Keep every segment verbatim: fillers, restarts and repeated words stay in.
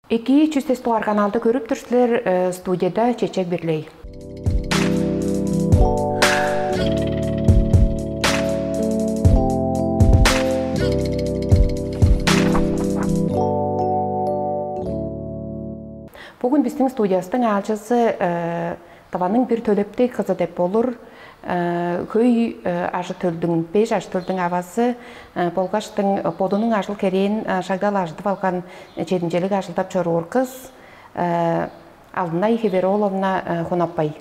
Эки чүстес туар каналды көрүп тур силер, э, студияда Чечек Бирлей. Бүгүн биздин студиясының аалчысы, э, Тываның бир төлептиг кызы деп болур, э, хөй, э, ажы-төлдүң, беш ажы-төлдүң авазы, э, болгаштың бодунуң ажыл-херээн, э, шагда-ла ажыдып алган, э, чединчелиг ажылдап чоруур кыс, э, Алдынай Хевероловна, э, Хунаппай.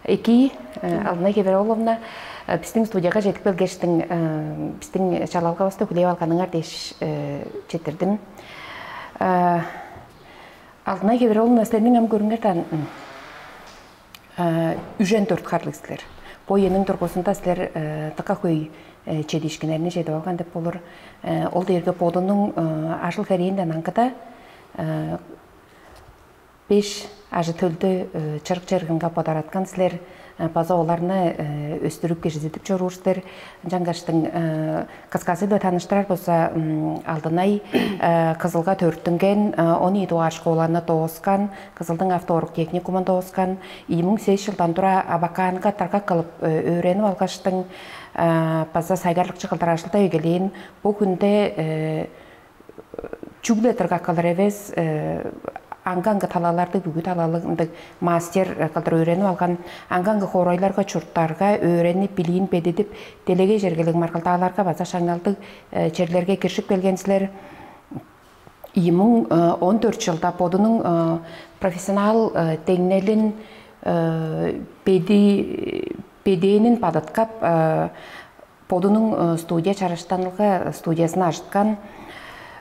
Эки, э, Алдынай Хевероловна, э, биздин студияга чедип келгештиң, э, биздин чалалгавысты хүлээп алганыңар дээш, э, четтирдим. Э, Алдынай Хевероловна, силерниң ам көрүңер даан, м, э, үжен дөрт харлыг силер. Бо үениң дургузунда силер, э, дыка хөй, э, чедиишкиннерни чедип алган деп болур. Э, ол дээрге бодунуң, э, ажыл-херээнден аңгыда, э, беш ажы-төлдү, э, чырык-чырыгынга бодараткан силер, э, база оларны, э, өстүрүп, кижизидип чоруур силер. Ынчангаштың, э, кысказы-биле таныштырар болза, м, Алдынай, э, Кызылга төрүттүнген, э, он ийи дугаар школаны дооскан, Кызылдың автоорук техникумун дооскан, ийи муң сес чылдан тура Абаканга даргак кылып, э, өөренип алгаштың, э, база сайгарлыкчы кылдыр ажылдап эгелээн. Бо хүнде, э, чүгле даргакчылар эвес, э, аңгы-аңгы талаларды, бүгү талалыг ындыг мастер, э, кылдыр өөренип алган, аңгы-аңгы хоорайларга, чурттарга өөренип, билиин бедидип, делегей чергелиг маргылдааларга база шаңналдыг, э, черлерге киржип келген силер. Ийи муң он дөрт чылда бодунуң, э, профессионал, э, деңнелин, э, беди-, бедээнин бадыткап, э, бодунуң, э, студия чарыштанылга студиясына ажыткан,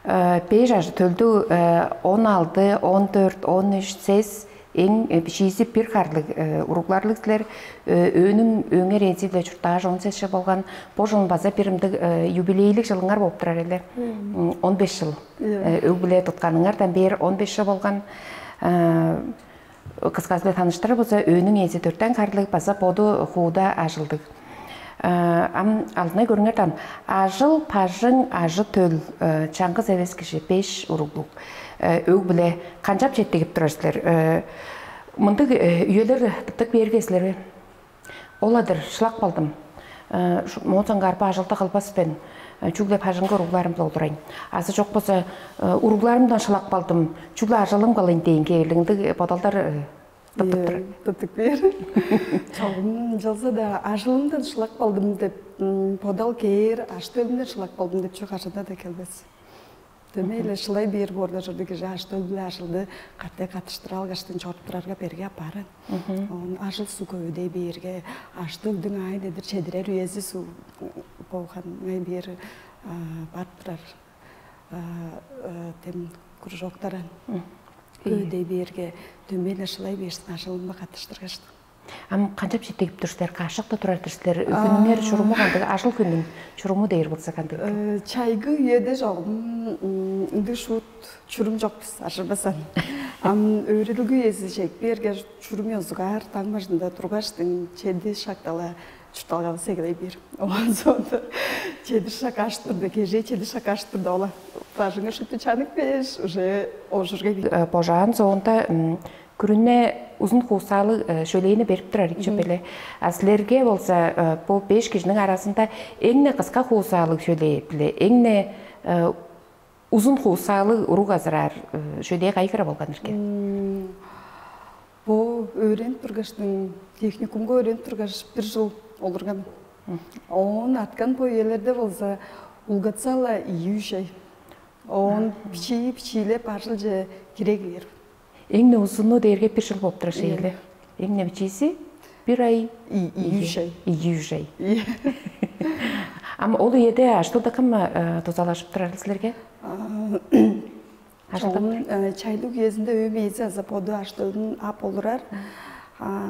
э, беш ажы-төлдүг, э, он алды, он дөрт, он үш, сес, эң, э, бичиизи бир харлыг, э, уругларлыг силер, э, өөнүң өөңер ээзи-биле чурттааш он сес чыл болган, бо чылын база бир ындыг, э, юбилейлиг чылыңар болуп турар эле. М, он беш чыл. Э, өг-бүле тутканыңардан бээр он беш чыл болган, э, кысказы-биле таныштырар болза, өөнүң ээзи дөртен харлыг, база боду хууда ажылдыг. Э, ам алдына көрүңер даан, ажыл-бажың, ажы-төл, э, чаңгыс эвес кижи, беш уруглуг, э, өг-бүле канчап четтигип турар силер? Э, мындыг, э, үелер тыптып бээрге силер бе? Ол-ла-дыр, шылап калдым. Э, шу-, моон соңгаар бо ажылды кылбас мен. Э, чүгле бажыңга уругларым-биле олурайн. Азы чок болза, э, уругларымдан шылап калдым. Чүгле ажылым кылыйн дээн хевирлиг ындыг бодалдар, э, тыптып турар. Тыптып бээр. Чогум ынчалза-даа ажылымдан шылап калдым деп, м, бодал кээр, ажы-төлүмден шылап калдым деп чүве кажан-даа келбес. Дөмей-ле шылай бээр боорда чорду кижи ажы-төл-биле ажылды катай катыштыра алгаштың чоруп турарга берге апаар. Оон ажыл-суг көвүдей бээрге, ажы-төлдүң аайы-дедир чедирер үези суг болган ыңай бээр, а, барып турар, а, а, тем кружоктаран көвүдей бээрге, дөмей-ле шылай бээрсин ажылынга катыштыргаштың. Ам канчап четтигип тур силер, кашыкта турар-дыр силер? Күнүңер чуруму кандыг, ажыл хүнүң чуруму дээр болза кандыг? Э, чайгы үеде чогум, м, ындыг шуут чурум чок бис, ажырбасан. Ам өөредилге үези чек бээрге чурум ёзугаар, таң бажында тургаштың чеди шактала чуртталгавыс эгелей бээр. Оон соонда чеди шак аштырды, кежээ чеди шак аштырды, ола бажыңы шупту чанып кээш, уже ожурга бээр. Э, божаан соонда, м, күрүне узун хуусаалыг, э, шөлээни берип турар ичи беле. А силерге болза, э, бу беш кижиниң аразында эң-не кыска хуусаалыг шөлээ биле, эң-не, э, узун хуусаалыг уруг азыраар, э, шөлээ кайгыра болган эрге? Бо өөренип тургаштың, техникумга өөренип тургаш, бир жыл олурган. Оон арткан бо үелерде болза, улгатсала ийи-үш ай. Оон бичии-бичиилеп ажылче кире кээр. Эң-не узуну дээрге бир жыл болуп турар шейле. Эң-не бичииси бир ай, ийи-үш ай. Ийи-үш ай. Ам ол үеде ажылда кым, э, дузалажып турар силерге? Ажылдап чогум, э, чайлыг үезинде өөм ээзи аза боду ажылын ап олурар. А,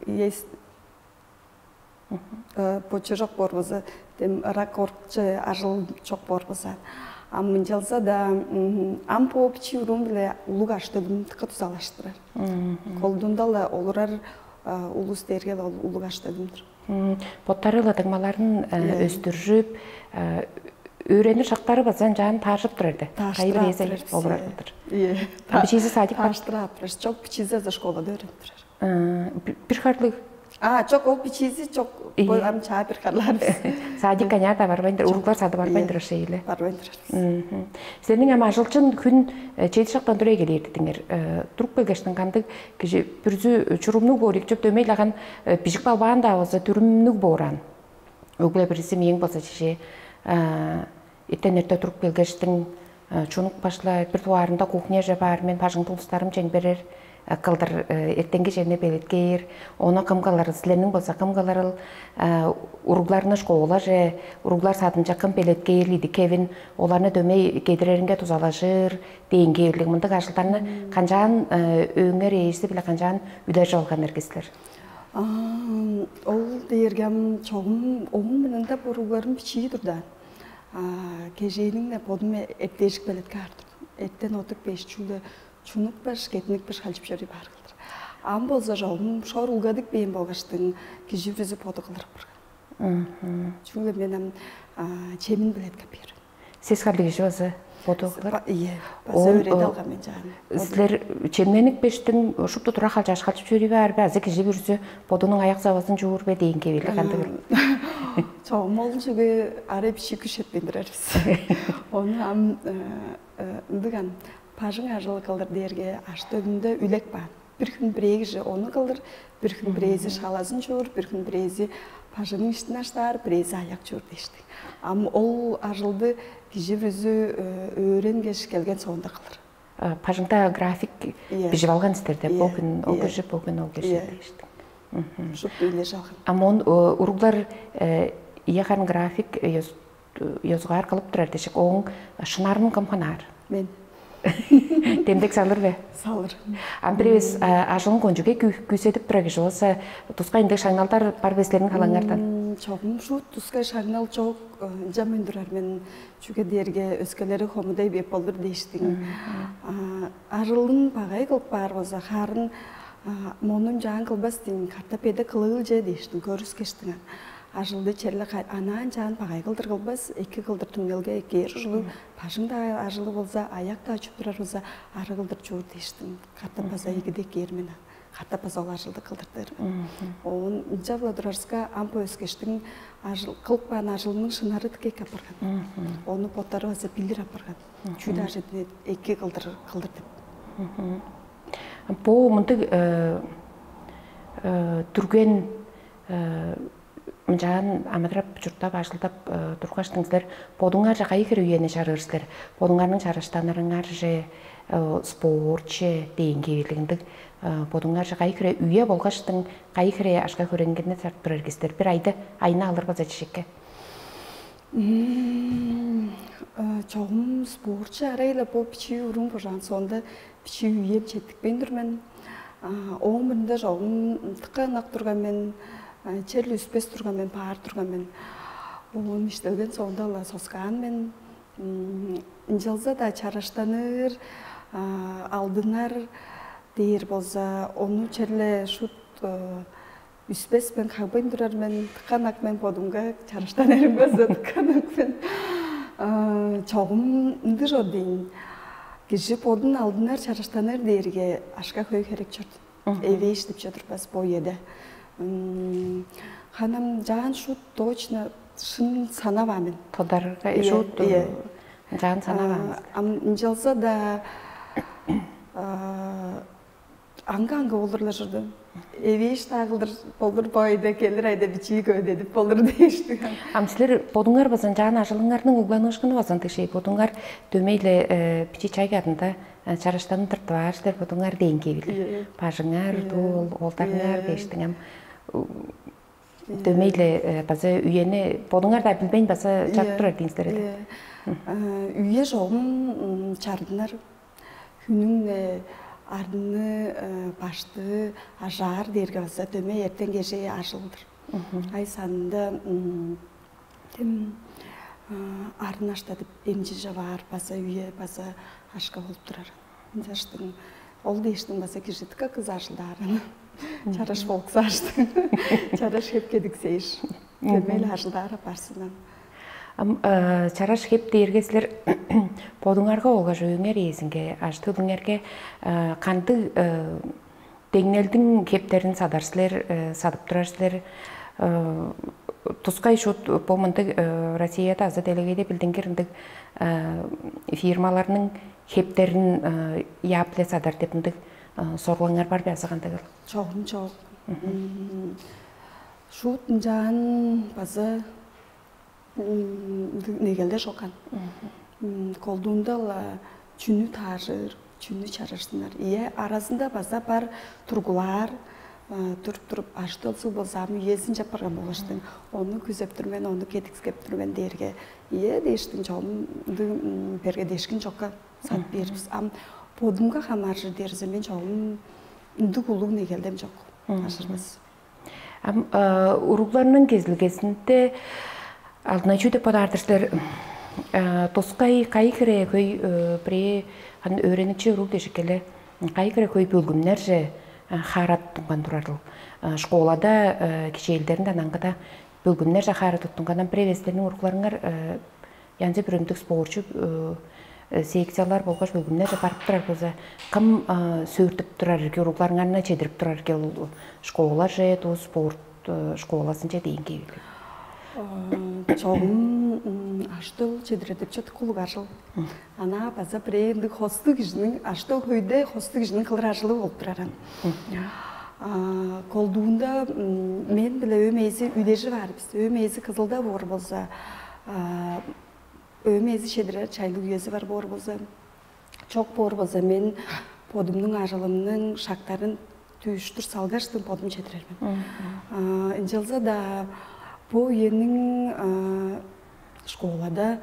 эс-, э, бочу чок боор болза, тем ырак орукче ажыл чок боор болза. А мынчалза-даа, ам бо бичии уруум-биле улуг ажы-төлүм дыка дузалаштырар. Колдуунда-ла олурар, а, улус дээрге-ле ол улуг ажы-төлүм-дүр. Боттары-ла дыңмаларын, э, өстүржүп, э, Өөренир шактары база ынчаан тааржып турар де. Кайы бир эзел олурар кылдыр. Ие. А бичизи садик бар. Тааштыра апраш. Чок, бичизи за школада өөренип турар. Бир харлыг. А, чок, ол бичизи чок. Ие. Бо ам чаа бир харлаар бис. Садик аняа да барбайн тур, уруглар сады барбайн тур ошейле. Барбайн турар. Силерниң ам ажылчын хүн чеди шактан тура эгелээр дидиңер. Туруп келгештен кандыг кижи бүрүзү чурумнуг боор икчеп дөмейлаган бижик балбаан да болза дүрүмнүг боораан. Өгле биризим эң болза чиже эртен эрте туруп келгештиң чунук башла бир дугаарында кухняже баар мен бажыңды улустарым чеңберер кылдыр эртенги черине белеткээр, ону кым кылыр, силерниң болза кым кылырыл, уругларны школаже, уруглар садынча кым белеткээр идиккевин, оларны дөмей кедиреринге тузалажыр дээн кээрлиг мындыг ажылдарны канчаан өөңер ээжиси биле канчаан үлежип алган эргистер? Ол дээрге ам чогум оон мурнунда буругларым бичии турда. Кежээниң-не бодум эптээжик белетке аар турдум. Эттен одук беш чүүлде чунук беш, кетиник беш халчып чорууй баар кылдыр. Ам болза чогум шор улгадык бээн болгаштың кижи бүрүзү боду кылырып барган. Чүгле мен ам чемин белеткеп бээр. Сес харлыг кижи база боду кылыр. Ие, база Ол, өөредип о, алган мен жаан. Силер чемненип бештиң шупту тура халчаш халчып чөрүй баар бе? Азы кижи бүрүзү бодунуң аяк савазын жуур бе дейин кебели кандыгыр. Чогум ол чүге ара бичи күш этпейн турар бис. Ону ам ындыган бажың ажылы кылдыр дээрге аштыгында үлек баан. Бир хүн бирээги же ону кылдыр, бир хүн бирээзи шалазын чуур, бир хүн бирээзи бажыңның иштин аштаар, бирээзи аяк чуур дээштиң. Ам ол ажылды кижи бүрүзү өөренгеш келген соонда кылыр. Бажыңда график Ие. Бижип алган силерде Ие, бу күн ол ие. Кижи бу күн ол кижи Ие. Дээштиң. Шупту үлеш алган. Ам он уруглар ие харын график ёзугаар кылып турар дешик ооң шынарын кым ханаар? Мен. Демдек салыр бе? Салыр. Ам бир эвес ажылын кончуге күүседип турар кижи болса тускай ындыг шаңналдар бар бе силерниң халаңардан? Чогум шуут тускай шаңнал чок ынча мен турар мен чүге дээрге өскелери хомудай беп болур дээштиң. Ажылын багай кылып баар болза харын мону ынчаан кылбас дейн катап эде кылыылче дээштиң көрүскештиң. Ажылды черле анаан чаан багай кылдыр кылбас, эки кылдыр түңнелге эккээр ужулуг, бажың-даа ажылы болза, аяк-даа чуп турар болза, ары кылдыр чуур дээштиң. Катап база эгидек кээр мен, катап база ол ажылды кылдырдыр мен. Оон ынча-ла турарска, ам бо өскештиң ажыл кылып каан ажылының шынары дыка эки апарган. Ону боттары база билир апарган. Чүү даже эки кылдыр кылдыр деп. Бу мындыг дүрген мынчаан амыдырап чурттап ажылдап тургаш силер бодуңарже кайы хире үени чарыыр силер? Бодуңарның чарыштанырыңарже спортче дээн киирлигиндиг бодуңарже кайы хире үе болгаштың кайы хире ашка хөреңгине тарып турар кистер бир айда айны алыр база чишекке. Чогум спортчу арай-ла бо бичии уруун божаан соонда бичии үем четтикпейн тур мен. Ооң мурнунда чогум тыка ынак турган мен, черле үспес турган мен, баар турган мен. Оон иштелген соонда-ла соскаан мен. Ынчалза-даа чараштаныр, алдынар дээр болза, ону черле шут үспес мен, кагбайн турар мен, тыка ынак мен бодумга чараштанырым база тыка ынак мен. Чогум ындыг чор дейн. Кижи бодун алдынар чараштаныр дээрге ашка хөй херек чорду. Эвээш деп чыдырбас бо үеде. Ханам жаан шут точно шын санаваа мен. Тодарга Ие, шут ие. Жаан санаваан. Ам ынчалза да аңга-аңга болурлар чорду. Эвээш таагылдыр болур бо айда келир айда бичии көөдедип болур дээштиг. Ам силер бодуңар базан жаан ажылыңарның угланыышкыны базан дишей бодуңар дөмейле бичи чай адында чараштанып тыртып аар силер бодуңар дээн кебилер. Бажыңар, дуул, олдарыңар дээштиң ам дөмейле база үени бодуңар да билбейн база чарып турар дейн силер эде. Үе чогум чардынар. Хүнүң-не арны башты ажаар дээрге база дөмей эртен кежээ ажылдыр. Ай санында тем арын аштадып эмчи чаваар база үе база ашка болуп турар. Ынчаштың ол дээштиң база кижи дыка кыз ажылдааран. Чараш болуксааштың. Чараш хеп кедиксээш. Дөмей-ле ажылдаар апарсындан. Ам чараш хеп дээрге силер бодуңарга болгаш өңер ээзинге, ажы-төлүңерге кандыг деңнелдиң хептерин садар силер, садып турар силер? Тускай шут бо мындыг Россияда азы делегейде билдингир ындыг фирмаларның хептерин яап-биле садар деп мындыг сорлаңар бар бе азы кандыгыл? Чогум чок. Шут ынчаан база негелде шокан. Колдуунда-ла чүнү таажыр, чүнү чарыштынар. Ийе, аразында база бар тургулаар, туруп-туруп ажы-төл суг болза ам үезин чаппарган болгаштың, ону күзеп тур мен, ону кедиксеп тур мен дээрге, ийе дээштиң чогум ындыг бергедешкин чокка сат берипс. Ам бодумга хамааржыр дээрзе мен чогум ындыг улуг негелдем чок. Ажырбас. Ам уругларның кезилгезинде алдына чүү деп бодаар-дыр силер? Тускай кайы хире хөй бирээ хан өөреникчи уруг дежиккеле кайы хире хөй бөлгүмнерже хаарат тунган турарыл? Школада кичээлдеринден аңгыда бөлгүмнерже хаарат туттунган ам бир эвестерниң уругларыңар янзы бүрүндүг спорчу секциялар болгаш бөлгүмнерже барып турар болза, кым сөөртүп турар эрге, уругларыңарны чедирип турар эрге, ол школаже, туу спорт школазынче дээн кээп? Чогум аштыл чедирер деп чоттук улуг ажыл. Ана база бирээ ындыг хостуг кижиниң, аштыл хөйде хостуг кижиниң кылыр ажылы болуп тураран. Колдуунда мен биле өөм ээзи үлежип аар бис. Өөм ээзи кызылда боор болза, өөм ээзи чедирер чайлыг үези бар боор болза, чок боор болза, мен бодумнуң ажылымның шактарын дүүштүр салгаштың бодум чедирер мен. Ынчалза-даа бо үениң школада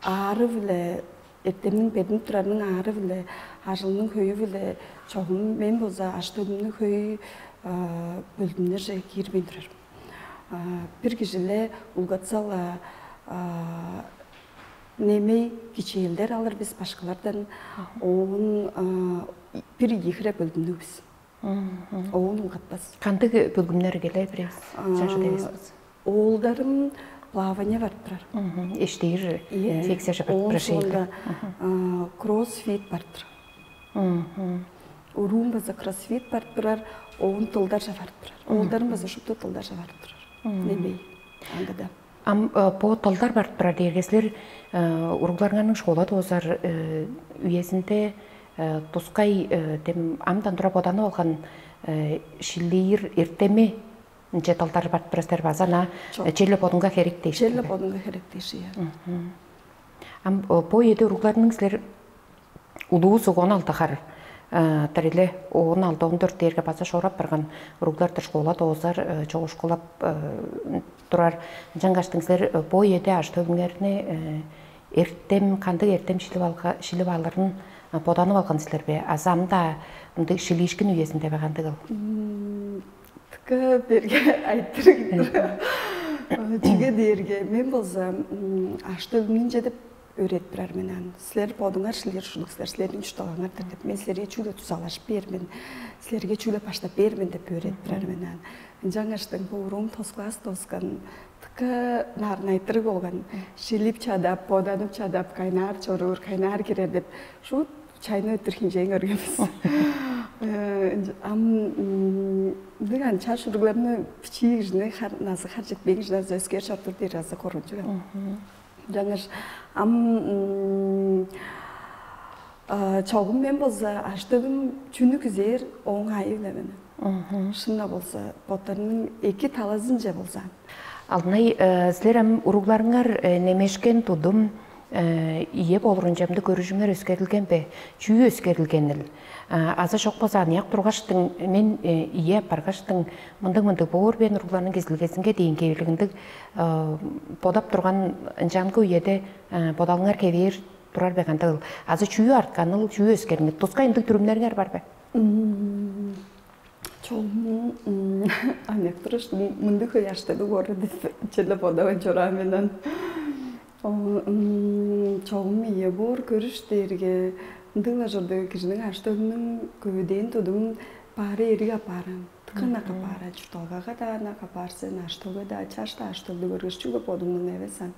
аары-биле, эртемниң бединип турарының аары-биле, ажылының хөйү-биле чогум мен болза аштыымны хөй бөлдүмнерже киирбейн турар. Бир кижиле улгатсал-ла немей кичээлдер алыр бис башкалардан, оон бир ийи хире бөлдүнүг бис. Оон улгатпас. Кандыг бөлгүмнер келе бирээс? Чажы дегес. Оолдарым плавание барып турар. Эштейир. Секция шапат. Оон брошейка. Кроссфит барып турар. Уруум база кроссфит барып турар, оон тылдарже барып турар. Оолдарым база шупту тылдарже барып турар. Немей аңгыда. Ам бо тылдар барып турар дээрге силер уругларыңарның школа доозар үезинде тускай дем амдан тура боданып алган шилиир эртеми ынча тылдар барып турар силер база ана черле бодунга херек дээш. Черле бодунга херек дээш, ыя. Ам бо эде уругларның силер улуус угон алды хар тырыле оон алды он дөрт дээрге база шорап барган уруглар-дыр школа доозар чогушкулап турар. Ынчангаштың силер бо эде ажы-төлүңерни эртем кандыг эртем шилип алга шилип алырын боданып алган силер бе азы ам-даа ындыг шилиишкин үезинде бе кандыгыл? Тыка берге айтырыг. Чүге дээрге мен болза аштөлүмнүн чедип өөредип турар мен аны. Силер бодуңар шилер ушулуг силер, силерниң чуртталгаңар-дыр деп. Мен силерге чүгле тузалашып бээр мен, силерге чүгле баштап бээр мен деп өөредип турар мен аны. Ынчангаштың бо уруум тос класс доскан тыка нарын айтырыг болган. Шилип чадап, боданып чадап, кайнаар чоруур, кайнаар кирер деп шуут чайны өттүр хинчээн көргенбиз. Ам ындыг ан чаш уругларны бичии кижини назы хар жетпээн кижи назы өскээр чордур дээр азы коргунчуг ан. Жаңаш ам чогум мен болза аштыгым чүнү күзээр оң айы биле менен. Шынна болза боттарының эки талазынча болза. Алдынай силер ам уругларыңар немешкен тудум ие болурунча мындыг көрүжүңер өскерилген бе? Чүү өскерилгенил? Азы чок болза аныяк тургаштың мен ие аппаргаштың мындыг мындыг боор бен уругларның кезилгезинге дейин кевилигиндиг бодап турган ынчангы үеде бодалыңар кевээр турар бе кандыгыл? Азы чүү артканыл, чүү өскеринил? Тускай ындыг дүрүмнериңер бар бе? Чогум аныяктырыш мындыг ыяштыгы боор деп черле бодавайн чораан мен ан. Чогум ийе боор көрүш дээрге ындыгла чордуг кижиниң аштыгының көвүдээн тудум баары эриг апааран. Кына капаара чуртталгага да ана капаарсын, аштөөгө да, чашта аштөөгү көргөс чүгле бодуңнуң эвес ан.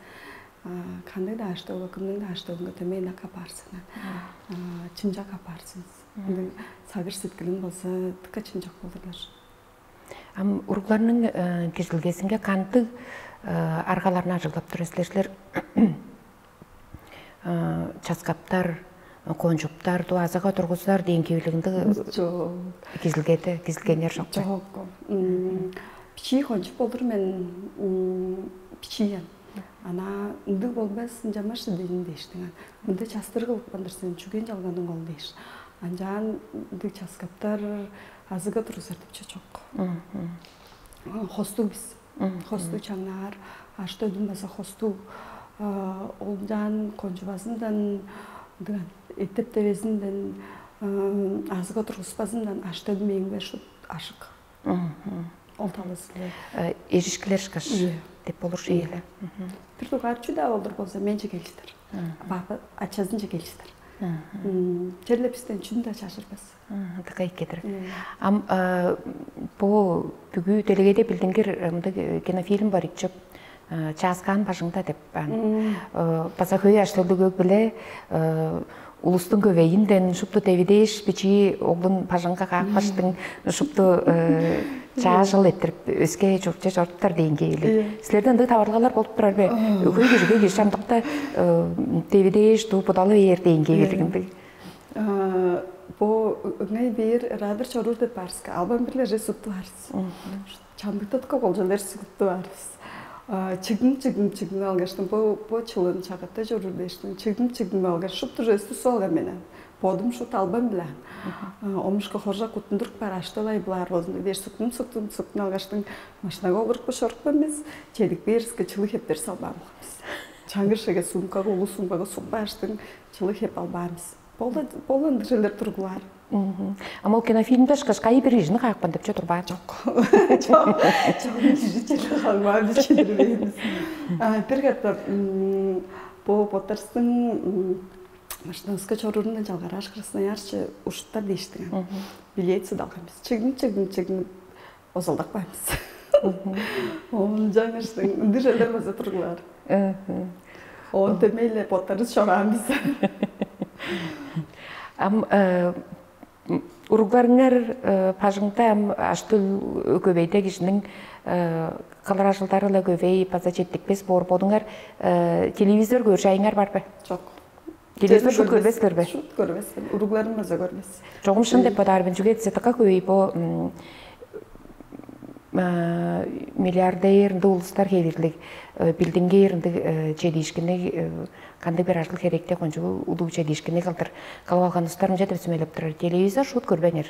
Кандай да аштөөгө, кымның да аштөөгүнгө төмей ына капаарсын. Чымчак капаарсын. Ындыг сагыш сеткилиң болза, тыка чымчак болурлар. Ам уругларның кижизилгезинге кандыг аргаларны ажыглап тур силер? Часкаптар, кончуптар, дуазыга тургузар дээн киилигинде Чок. Кизилгеде, кизилгеннер жок. Жок. Бичии кончуп болур мен бичиен. Ана ындыг болбас ынчамаш дедин дээштиң. Мында частыр кылыпкандыр сен чүген жалганың ол дээш. Анчаан ындыг часкаптар азыга тургузар депче жок. Хостуг бис. Хостуг чаңнаар, аштөдүн база хостуг олчаан кончубазындан эттеп девезинден азыга тургуспазындан аштөдү мээңбе шут ашык. Ол талызылы. Эжишкилер ышкаш деп болур шейле. Бир дугаар чү-даа болур болза менче келиштер. Баба ачазынче келиштер. Черле бистен чүн-даа чажырбас. Дыка эккедир. Ам бу бүгү делегейде билдингир мындыг кинофильм бар икчеп. Чааскаан бажыңда деп база хөй аштылдыг өг биле улустуң көвейинден шупту девидээш бичии оглун бажыңга каапкаштың шупту чаажыл этирип өске чуртче чоруптар дээн кээли. Силерде ындыг таварылгалар болуп турар бе? Хөй кижиге кижи чамдыкта девидээш дуу будалы бээр дээн кээли ындыг. Бо ыңай бээр ыраадыр чоруур деп баарыска, албан бирлер же супту баарыс. Чамдыктатка болчалар супту баарыс. Чыгын чыгын чыгын алгаштым бо бо чылын чагатта чоруур дээштим. Чыгын чыгын алгаш шупту же сусу алган менен. Бодум шут албан биле. Омушка хоржак куттундуруп бар ашталай булаар болзун дээш суктум суктум суктун алгаштың машинага олуруп бошорупкан биз. Чедик бээриске чылы хептер салбаан болган биз. Чаңгыр шеге сумкага улуу сумкага суп бааштың чылы хеп албаан биз. Болан дыжелер тургулаар. Ама ол кинофильмде ышкаш кайы бир кижини каапкан деп чо турбаан. Жок. Жок. Жок. Жижи черле калбаан бис чедирбейбиз. Бир катап бо боттарыстың машинабызга чоруурундан жалгараш Красноярсче уштар дээштиң. Билет судалган бис. Чыгын чыгын чыгын озалдак баанбыз. Оон жаңыштың ындыг черлер база тургулаар. Оон дөмейле боттарыбыз чораанбыз. Ам уругларыңар бажыңда ам аштыл көбейде кижиниң кылыр ажылдары-ла көбей база четтикпес боор бодуңар телевизор көрүш айыңар бар бе? Жок. Телевизор шут көрбес силер бе? Шут көрбес. Уругларым база көрбес. Чогум шын деп бодаар мен. Чүге десе така көбей бо миллиардер ындыг улустар хевирлиг билдингер ындыг чедиишкинниг кандыг бир ажыл херекте кончугу улуу чедиишкинниг кылдыр кылып алган улустар ынча деп сүмелеп турар. Телевизор шут көрбеңер.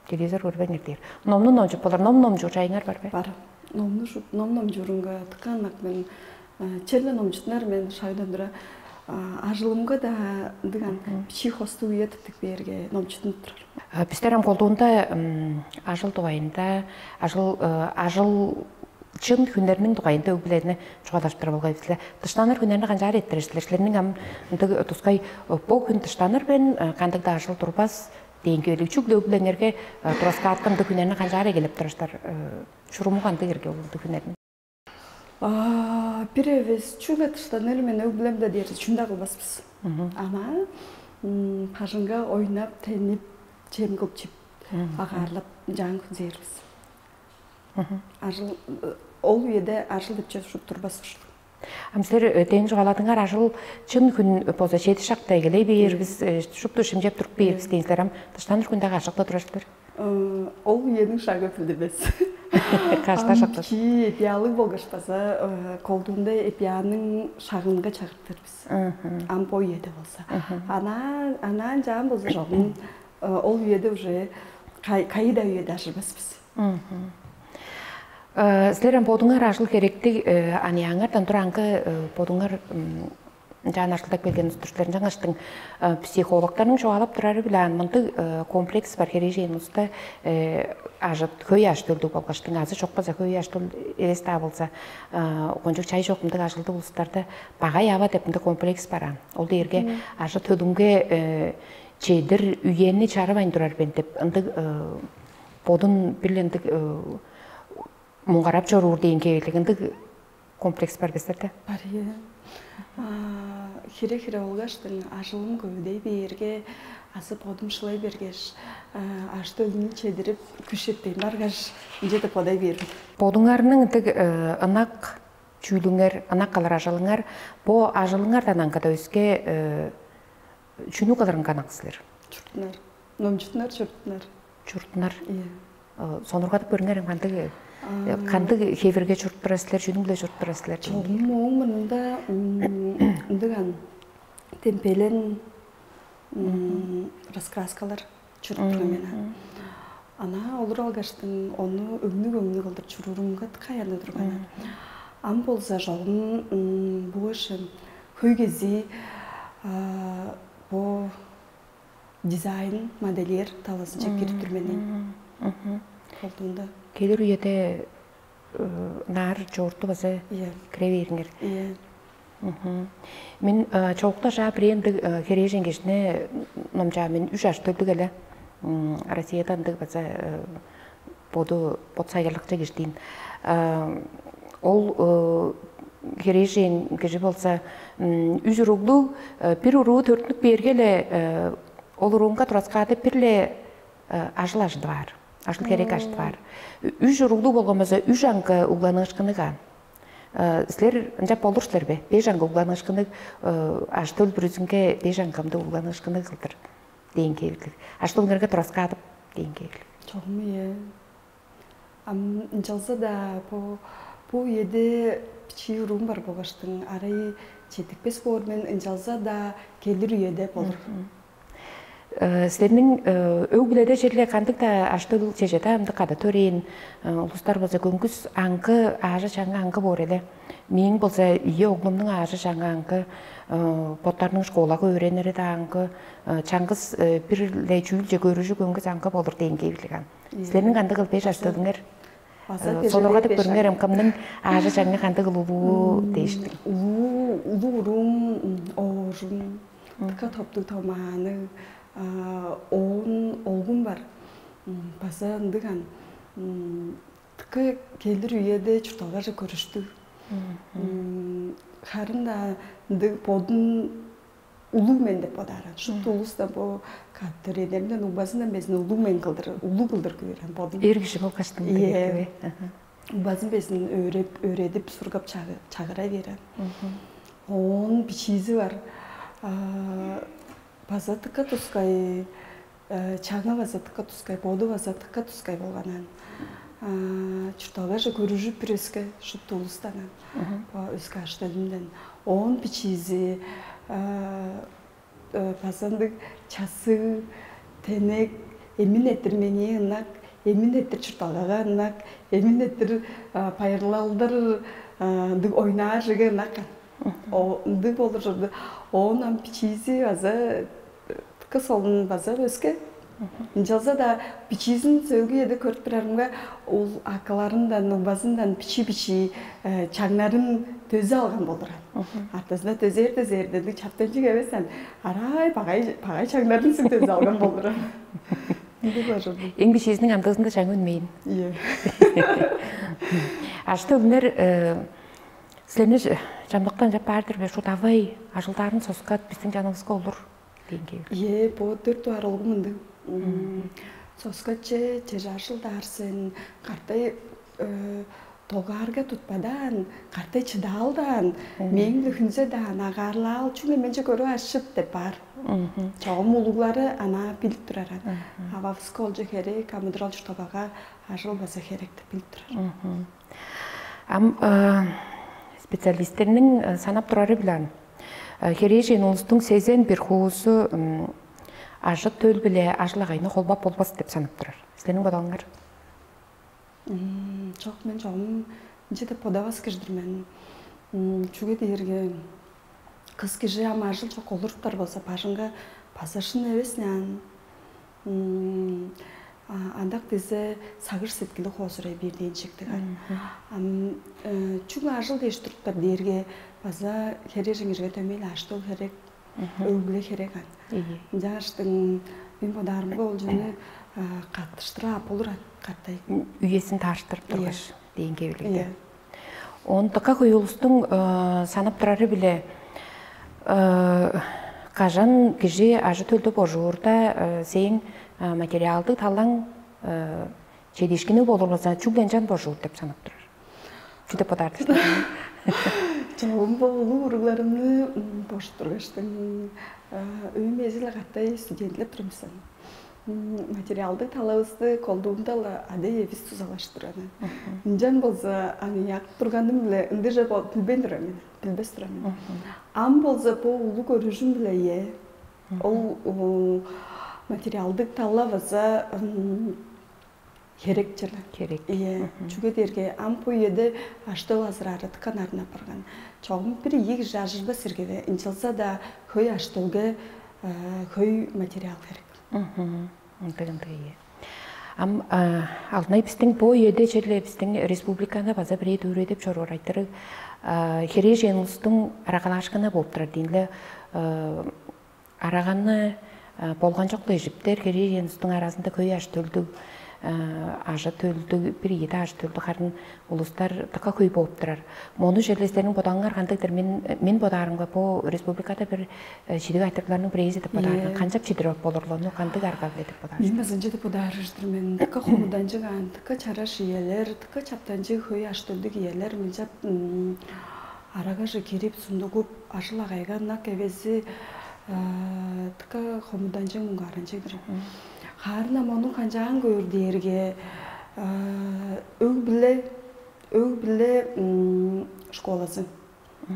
Телевизор көрбеңер дээр. Номну номчуп болар. Ном номчуур чайыңар бар бе? Бар. Номну шут ном номчуурунга тыкааннак мен черле номчутунар мен шайдан тура ажылымга да ындыган бичии хостуг үе тыптык бээрге номчутунуп турар. Бистер ам колдуунда ажыл дугайында, ажыл ажыл чын хүннерниң дугайында өг-бүлени чугаалаштыр болгай бизле. Дыштаныр хүннерни канчаар эрттирер силер? Силерниң ам ындыг тускай бо хүн дыштаныр мен кандыг-даа ажыл турбас дээн киөлүг чүгле өг-бүлеңерге тураскаартан ындыг хүннерни канчаар эгелеп турар силер? Чуруму кандыг эрге ол ындыг хүннерни? Бир эвес чүгле дыштаныр мен өг-бүлемде дээрде чүнү-даа кылбаспыз. Ана бажыңга ойнап, тенип, чем кылып чип, агаарлап жаан күнзээрбиз. Ажыл ол үеде ажыл деп чыгып турбас ушул. Ам силер дээн чугааладыңар ажыл чын хүн боза чеди шакта эгелей бээр бис шупту шимчеп туруп бээр бис дейн силер ам дыштаныр хүндө кашыкта турар силер. Ол үениң шагы билдирбес. Кашта шакта. Чи диалог болгаш база колдуунда эпианын шагынга чагыртыр бис. Ам бо үеде болза. Ана анаан жаан болза жогун ол үеде уже кайда үеде ажырбас бис. Силер ам бодуңар ажыл херектиг аныяаңардан тура аңгы бодуңар жаан ажылдап келген устур силер жаңаштың психологтарның чугаалап турары биле ан мындыг комплекс бар хережейн уста ажыт хөй ажыт өлдүг болгаштың азы чок болза хөй ажыт эвес даа болза кончук чай жок мындыг ажылдык улустарда багай ава деп мындыг комплекс бараан. Ол дээрге ажыт өлүмге чедир үени чарывайн турар бен деп ындыг Бодун бир ындыг муңгарап чоруур дээн хевирлиг ындыг комплекс бар бе силерде? Бар, ийе. Хире-хире болгаштың ажылым көвүдей бээрге азы бодум шылай бергеш, ажы-төлүмнү чедирип, күш четпейн баргаш, ынча деп бодай бээрим. Бодуңарның ындыг ынак чүүлүңер, ынак кылыр ажылыңар, бо ажылыңардан аңгыда өске чүнү кылырынга ынак силер? Чурттунар. Номчуттунар, чурттунар. Чурттунар. Ийе. Сонургадып көрүңер, кандыг кандыг хевирге чуруп турар силер, чүнүң-биле чуруп турар силер? Чогум ооң мурнунда ындыган темпелен раскраскалар чуруп турган мен. Ана олур алгаштың ону өңнүг-өңнүг кылдыр чуруурумга каяны турган. Ам болза жолум бу ышын хөй кези бу дизайн, модельер талазынче кирип тур мен. Колдуунда келир үеде ынаар чоорту база Ийе. Кире бериңер. Ийе. Мен чогуктажаа бирээндиг херээжен кижини номчаа, мен үш аштөлдүг эле Россияда ындыг база боду бот сайгарлыкчы кижидиин. Ол херээжен кижи болза үш уруглуг, бир уруу төрүттүнүп бээрге эле ол уруунга тураскаады бир-ле ажыл ажыдып аар, ажыл херек ажыдып аар. Үш уруглуг болгон болза үш аңгы угланыышкыны каан. Силер ынчап болур силер бе? Беш аңгы угланыышкыны ажы-төл бүрүзүнге беш аңгы ымдыг угланыышкыны кылдыр дээн хевирлиг. Ажы-төлүңерге тураскаадып дээн хевирлиг. Чогум ийе. Ам ынчалза-даа бу бу үеде бичии уруум бар болгаштың арай чедикпес боор мен, ынчалза-даа келир үеде болур. Силерниң өг-бүледе черле кандыг-даа аштыл чеже-даа ындыг када төрээн улустар болза көңгүс аңгы аажы чаңы аңгы боор эле. Мээң болза ийи оглумнуң аажы чаңы аңгы, боттарының школага өөренери-даа аңгы, чаңгыс бир-ле чүүлче көрүжү көңгүс аңгы болур дээн кээбилиг ан. Силерниң кандыг кыл беш аштылыңар? Сонургадып көрүңер, кымның аажы чаңы кандыг улуу дээштиң. Улуу улуу уруум оожум, тыка топтуг томааны, оон олгум бар. База ындыган тыка келир үеде чуртталгаже көрүштүг. Харын-даа ындыг бодун улуг мен деп бодааран. Шупту улуста бу каттыр эдемден угбазындан безин улуг мен кылдыр, улуг кылдыр көөрен бодум. Эр кижи болгаштың Ийе. Угбазын безин өөреп, өөредип, сургап чагыра берен. Оон бичиизи бар. База тыка тускай чаңы база тыка тускай, боду база тыка тускай болганан. Чуртталгаже көрүжүп бир өске шупту улустанан. Өске аштадымдан. Оон бичиизи база ындыг часыг, тенек, эмин этир меңээ ынак, эмин этир чуртталгага ынак, эмин этир байырлалдыр ындыг ойнаажыга ынак. Ындыг болур чорду. Оон ам бичиизи база кыс олун база өске. Ынчалза-даа бичиизин сөөлгү эде көрүп турарымга, ол акыларындан, угбазындан бичи-бичи чаңнарын дөзү алган болуран. Артызында дөзээр-дөзээрден чаптанчык эвесен, арай багай багай чаңнарын сүг дөзү алган болуран. Ынды бажырдым. Эң бичиизиниң амдыызында чаңы үнмейн. Иә. Ашты өлүнер силерни чамдыктан жап баардыр бе? Шу давай ажылдаарын соскат биздин жаныбызга олур деген. Е, бо төрт дугаар олгу мындыг. Соскаче чежашылдаар сен картай, э, тогаарга тутпадаан, картай чыдаалдаан, мээң-биле хүнзедаан, агаарлаал, чүң эменче көрүп ашшыт деп баар. Чогум улуглары ана билип турар. Ававыска олче херек, амыдырал чурталгага ажыл база херек деп билип турар. Ам специалисттерниң санап турары билаан. Херээжен улустуң сезен бир хуусу ажы төл биле ажыл агайны холбап болбас деп санап турар. Силерниң бодооңар? Чок, мен чогум ынча деп бодавас кижидир мен. Чүге дээрге кыс кижи ам ажыл чок олуруптар болза, бажыңга база шын эвес няан. Андак дизе сагыш сеткили хоозурай бир дээн чектиг ан. Ам чүгле ажыл дээш туруптар дээрге база херээжен кижиге дөмей-ле аштыл херек, өг-бүле херек ан. Ынчааштың мен бодаарымга ол жөнү Каттыштыра ап болур ан каттай. Үесин тааштырып тургаш, дейин кебилигде. Ондукка куюлустуң санап турары биле кажан кижи ажы төлдү божуурда сээң материалдыг талаң чедишкини болурбаза чүгле ынчан божуур деп санап турар. Чү деп бодаар дээштиң? Чогум бо улуу уругларымны божуп тургаштың, өөм эзи-ле катай студентлеп турмусан. Материалдык талавысты колдуунда-ла ада эвис тузалаштырганы. Ынчан болза аны ягып турганым-биле ындыжа билбейн турар мен, билбес турар мен. Ам болза бо улуу көрүжүм-биле ээ. Ол материалдык тала база херек черле. Херек. Ийе. Чүге дээрге ам бу үеде аштыл азырары тыккан арын апарган. Чогум бир ийи кижи ажырбас иргеве, ынчалза-даа хөй аштылга, хөй материал керек. Ындыгындыгы. Ам алтынай бистиң бо үеде черле бистиң республиканы база бирээ дүүрү деп чоруур айтырыг херээжен улустуң арагалаашкыны болуп турар диинле. Араганы болган чок эжиптер херээжен улустуң аразында хөй аш төлдүг ажы төлдүг бир ийиде аш төлдүг харын улустар дыка хөй болуп турар. Мону черле силерниң бодооңар кандыгдыр? Мен мен бодаарымга бу республикада бир чидиг айтырыгларның бирээзи деп бодаарга, канчап чидирип болурлуну кандыг арга биле деп бодаар? Мен базынча деп бодаарыштыр мен. Дыка хомуданчык аан, дыка чараш иелер, дыка чаптанчы хөй аштөлдүг иелер мынчап арагаже кирип, сундугуп, ажыл агайга ынак эвези дыка хомуданчык муңгааранчыгдыр. Хаарына мону канчаан көөр дээрге өг биле өг биле школазы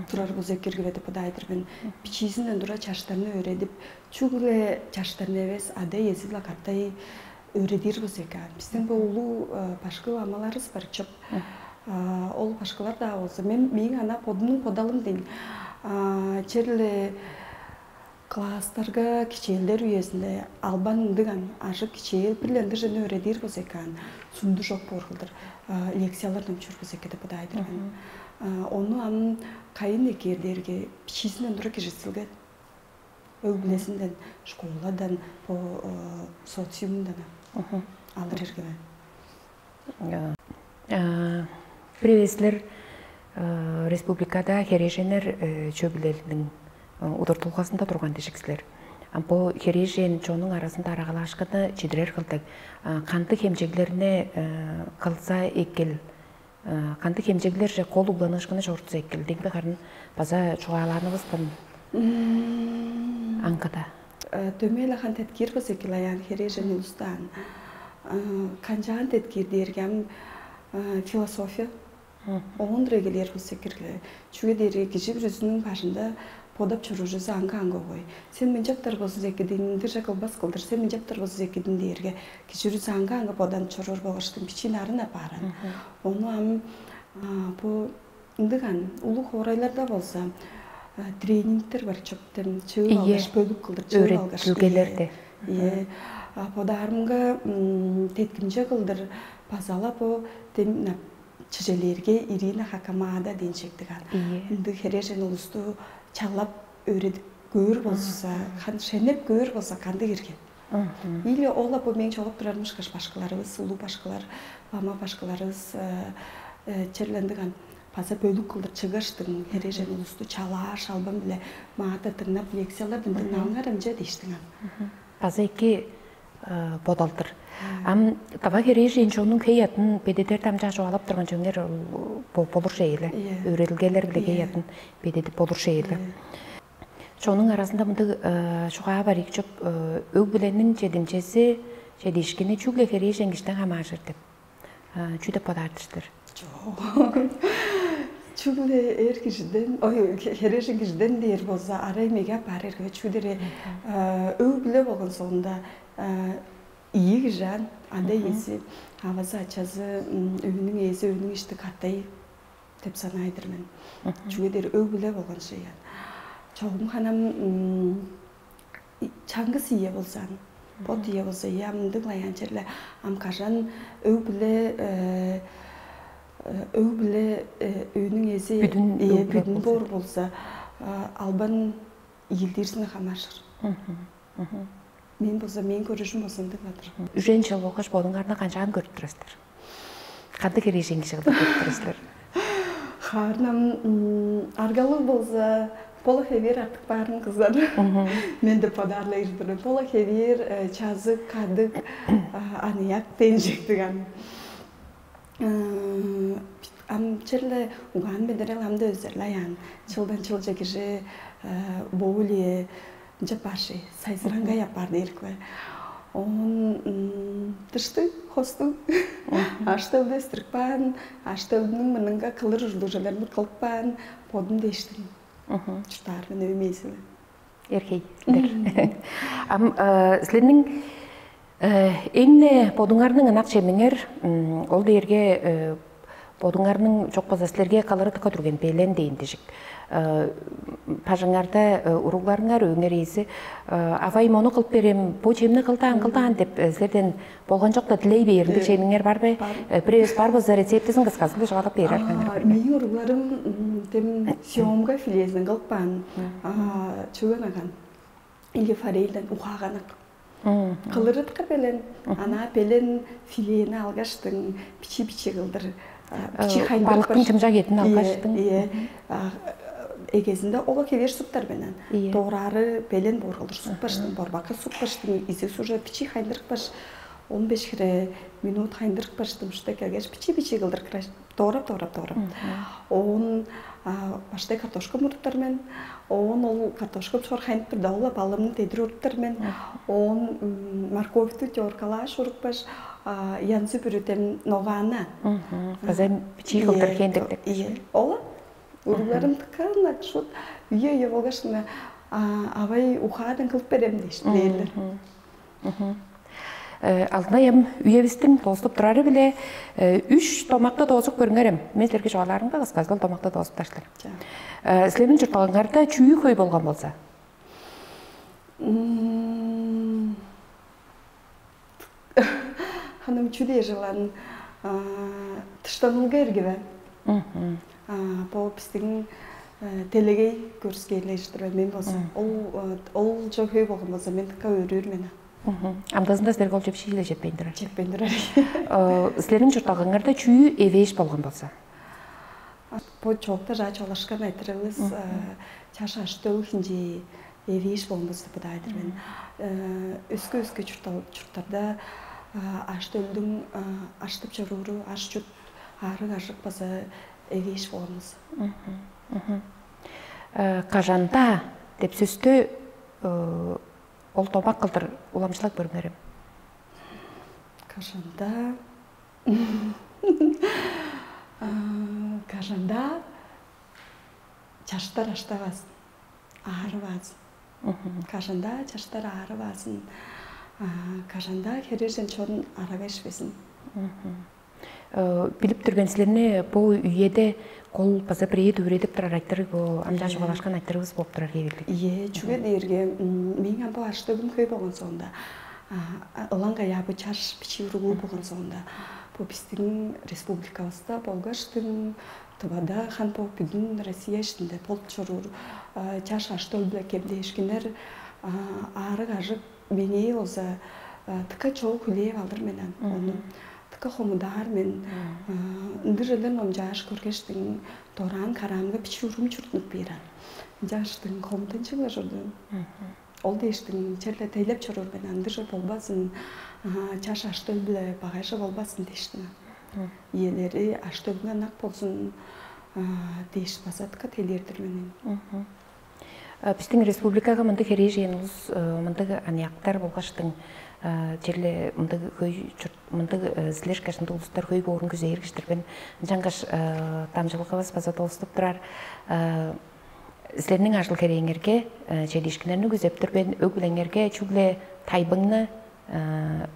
турар болза эккиргиве деп бодайдыр мен. Бичиизинден тура чаштарны өөредип, чүгле чаштарны эвес, ада иези-биле катай өөредир болза экен. Биздин бу улуу башкы ламаларыбыз бар чоп. Ол башкылар даа болза, мен мээң ана бодумнуң бодалым дейм. Черле класстарга кичээлдер үезинде албан ындыган ажык кичээл бир-ле ындыг чүвени өөредир болза экен, сунду чок боор кылдыр лекциялар номчуур болза экен деп бодайдыр мен. Ону ам кайын эккээр дээрге бичиизинден тура кижизилген. Өг-бүлезинден, школадан, бо социумундан алыр эргеме. Привезлер республикада херээженнер чөбүлелиниң удуртулгазында турган дижик силер. Бу херээжен чонуң аразында арагалаашкыны чидирер кылдыг кандыг хемчеглерни кылса экил? Кандыг хемчеглерже кол угланыышкыны чорудуза экил? Деңби харын база чугаалаанывыстан аңгыда. Дөмей-ле хан теткир база экил аяан херээжен улустаан. Канчаан теткир дээрге ам философия. Оон-дур эгелээр болза экирге. Чүге дээрге кижи бүрүзүнүң бажында бодап чоружузу аңга-аңга огой. Сен мынчаптар болзун экидиң, ындыжа кылбас кылдыр, сен мынчаптар болзун экидиң дээрге кижи бүрүзү аңга-аңга бодан чоруур болгаштың бичиин арын апааран. Ону ам бу ындыган улуг хоорайларда болза тренингтер бар чоптен чыып алгаш бөлүк кылдыр чыып алгаш. Өөрөтүлгелерде. Ие. Бодаарымга теткимче кылдыр базала бу дем чижелээрге Ирина Хакамада ден чектиг ан. Ындыг херээжен улусту чалап өөредип көөр болза, хан шенеп көөр болза кандыг ирген? Или ол бу мээң чогуп турарым ышкаш башкыларыбыз, улуу башкылар, лама башкыларыбыз черлендиган база бөлүк кылдыр чыгыштың херээжен улусту чалаар шалбан биле маада дыңнап лекциялар дыңнааңар ынча дээштиң ан. База эки бодалдыр. Ам дава херээжен чоннуң хей атын бедедер дамчаа чугаалап турган чөңер болур шейле. Өөрелгелер биле хей атын бедедип болур шейле. Чонуң аразында мындыг чугаа бар ийик чоп өг билениң чедимчеси чедиишкини чүгле херээжен киштен хамаажыр деп. Чүү деп бодаар-дыр силер? Чок. Чүгле эр кижиден, ой, херээжен кижиден дээр болза, арай меге апаар эрге чүдере өг биле болгон соонда ийи кижи ан ада иеси, авазы, ачазы, өөнүң ээзи, өөнүң ишти катай деп санаайдыр мен. Чүге дээр өг биле болгон шыян. Чогум ханам чаңгыс ие болзаан, бот ие болза, ие ам ындыг-ла аян черле ам кажан өг биле өг биле өөнүң эзи Бүдүн ие өг биле бүдүн болза. Боор болза, албан ийилдирзине хамааржыр. Мен болза, мен көрүшүм болза ындыг-дыр. Үжен чыл болгаш бодуңарны канчаан көрүп турасыздар? Кандыг херээжен кижи кылдыр көрүп турасыздар? Хаарнам аргалыг болза, пола хевээр артык баарын кызар. Мен деп бодаарла ирдирем. Пола хевээр, э, чазык, кадык, а, аныяк ден чектиг ам. Э, Ам черле угаан бедерел амда өзерлаяан. Чылдан чылча кижи, э, более жапаши, сайзыраңгай апаар дээрик бе. Он тыштыг, хостуг. Аштылды өстүрүп каан, аштылдының мыныңга кылыр ужулужаларын кылып каан, бодум дээштим. Чуртаар мен өймейсиң. Эрхейдер. Ам э, силерниң э, эң-не бодуңарның ынак чемиңер, м, ол дээрге э, бодуңарның чок база силерге калыры тыка турген белен дейин дижик. Э, Пажыңарда э, уругларыңар өңер ийизи э, авай мону кылып берем, бу чемни кылдаан кылдаан деп э, силерден болган чокта дилей бээрин Э, чемиңер бар бе? Бар. Э, Бирээбис бар болза рецептизин кысказы чугаалап бээр аргаңар. Мээң уругларым м, тем съемка филезин кылып каан чүген аган или форельден ухааган ак. Кылырыткыр белен, ана белен филени алгаштың бичи-бичи кылдыр, а, бичи хайндырып Балыктың чымчак этин алгаштың. Ие, эгезинде ола кевер суптар менен. Ие. Доорары белен боор кылдыр суппаштың, борбакка суппаштың, изи уже бичи хайндырып баш, он беш хире минут хайндырып баштым, что келгеш бичи-бичи кылдыр краш. Доорап, доорап, доорап. Оон баштай картошка муруптар мен. Оон ол картошка чорхайнып бирде ол балымны дедир уруптар мен. Оон морковьту теркалааш урупкаш, янзы бүрүтем ногаана. База бичии кылдыр хендиктик. Ие. Ола уругларым тыккан шут үе үе болгаш авай ухаадан кылып берем дээш билээлер. Алтынай эм үевистиң дооступ турары биле үш домакты доозуп көрүңерем. Мен силерге чугаалаарымга кыскасы ол домакты доозуп таштыр. Силерниң чуртталгаңарда чүү хөй болган болза? Ханым чүдээ жылан тыштанылга эргиве. Бо биздиң делегей көрүскээлеждир мен болсо. Ол ол жо хөй болгон болза мен тыка өрүүр мен. Амдазында силерге ол жеп шииле жетпейн турар. Жетпейн турар. Силерниң чуртталгаңарда чүү эвээш болгон болза? Бо чоокта жаа чолашкан айтырывыс чаш аштыл хинчи эвээш болгон болза деп бодаар мен. Өскө өскө чурттарда аштөлдүң аштып чорууру аш чут аарыг ажык база эвээш болгон болза. Кажанда деп сөстү ол домак кылдыр уламчылап көрүңерем. Кажанда кажанда чаштар аштавазын, аарывазын. Кажанда чаштар аарывазын, кажанда хережен чон арага ишпезин. Билип турган силерни бу үйеде кол база бирээ дүвүредип турар айтырыг бу амчаа чугаалашкан айтырыгыбыз болуп турар кээбилдик. Ие, чүге дээрге мээң ам бу аштыгым хөй болгон соонда, ылаңгай бу чаш бичии уруглуу болгон соонда, бу биздиң республикабызда болгаштың Тывада хан бо бүдүн Россия иштинде болуп чоруур чаш аштол биле кемдээшкиннер аарыг ажык меңээ болза тыка чогу хүлээп алыр мен ан. Ону тыка хомудаар мен. Ындыг черлер номчааш көргештиң дораан караамга бичи урум чуртунуп бээр ан. Ынчааштың хомутунчугла чордум. Ол дээштиң черле тейлеп чоруур мен андыжа болбазын, чаш аштыл биле багайжа болбазын дээштиң. Иелери аштылынга ынак болзун дээш база тыка тейлердир менин. Биздин республикага мындыг херээжен улус, мындыг аныяктар болгаштың черле мындыг хөй чурт мындыг силер кашында улустар хөй боорун күзээргиштирбин. Ынчангаш дамчылыгыбыз база долуступ турар. Силерниң ажыл херээңерге чедиишкиннерни күзеп тур мен. Өг билеңерге чүгле тайбыңны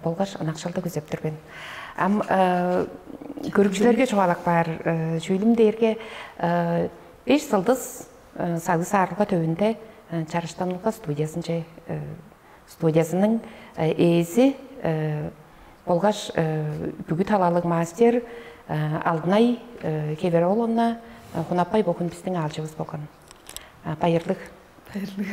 болгаш ынакшылды күзеп тур мен. Ам көрүкчүлерге чугаалап каар чүүлүм дээрге беш сылдыс сагыс аарылга төвүндө чарыштанылга студиясынче студиясының ээзи болгаш бүгү талаалыг мастер Алдынай Кевероловна Хунаппай богун биздин аалчыбыз болгон. Байырлыг. Байырлыг.